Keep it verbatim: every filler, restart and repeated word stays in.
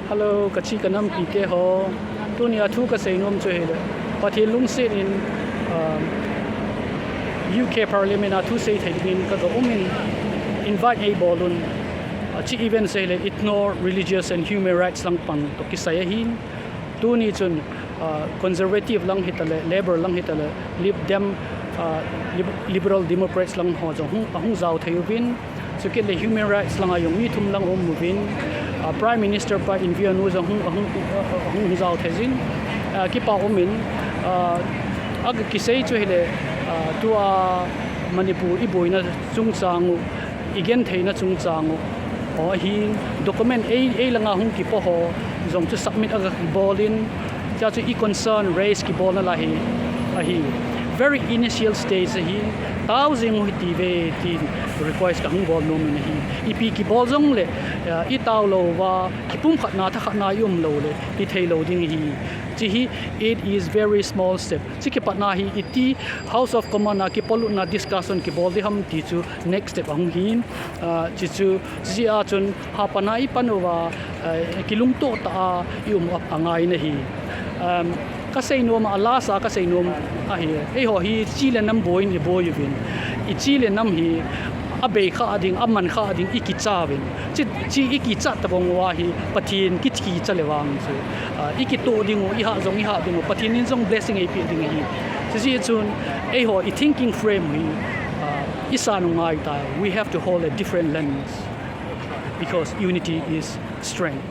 Hello, ka chi ka nampi te ho. Tuni a thu ka seinom chu hile, Pathen lungset in, um, U K Parliament a thu sei thei dingin ka ga um in, invite ei bol un. A chi event chu hile, ethno religious and human rights lang pang toh kisai ahin. Tuni chun, uh, Conservative lang hitale, Labour lang hitale, Lib Dem, uh, Lib-, Liberal Democrats lang ho jong hung, ahung jao thei uvin. Chukit le human rights langa jong mi thum lang um uvin, uh, Prime Minister pa Inbiyanu jong hung, hung, hung jao thei jin, uh, kipa um in, uh, a kisei chu hile, uh, tua Manipur i boina chungchang u, i gentheina chungchang u, o, ahin document ei, ei langa hung kipo ho jong chu submit a ga bol in, tia chu i concern raise kibolna la hi ahi. Very initial stage ahi, tao jing u hiti ve tin request ka hung bol nom in ahi. Ipi kibol jong le, uh, i tao lou va, kipumkhatna thakhatna i um lou le, i thei lou ding ahi. Chi hi, it is very small step. Chi kipatna hi iti House of Commons a kipolutna discussion kibol di ham ti chu next step ahung hin, uh, chi chu, chi a chun, hapana i pan uva, uh, kilungto ta a i um a, angai na hi. Um, ka seinom a, last a ka seinom ahi, eiho hi chi le nam boin i boi uvin. I chi le nam hi a bei kha ding, a man kha ding i kicha uvin. Chi, chi i kicha tabang uva hi Pathen kicha le vang chu, uh, i kito ding u, i ha jong i ha ding u, Pathen in jong blessing ei pe ding hi. Chi chi chun eiho i thinking frame hi, uh, i sa nu ngai ta. We have to hold a different lens because unity is strength.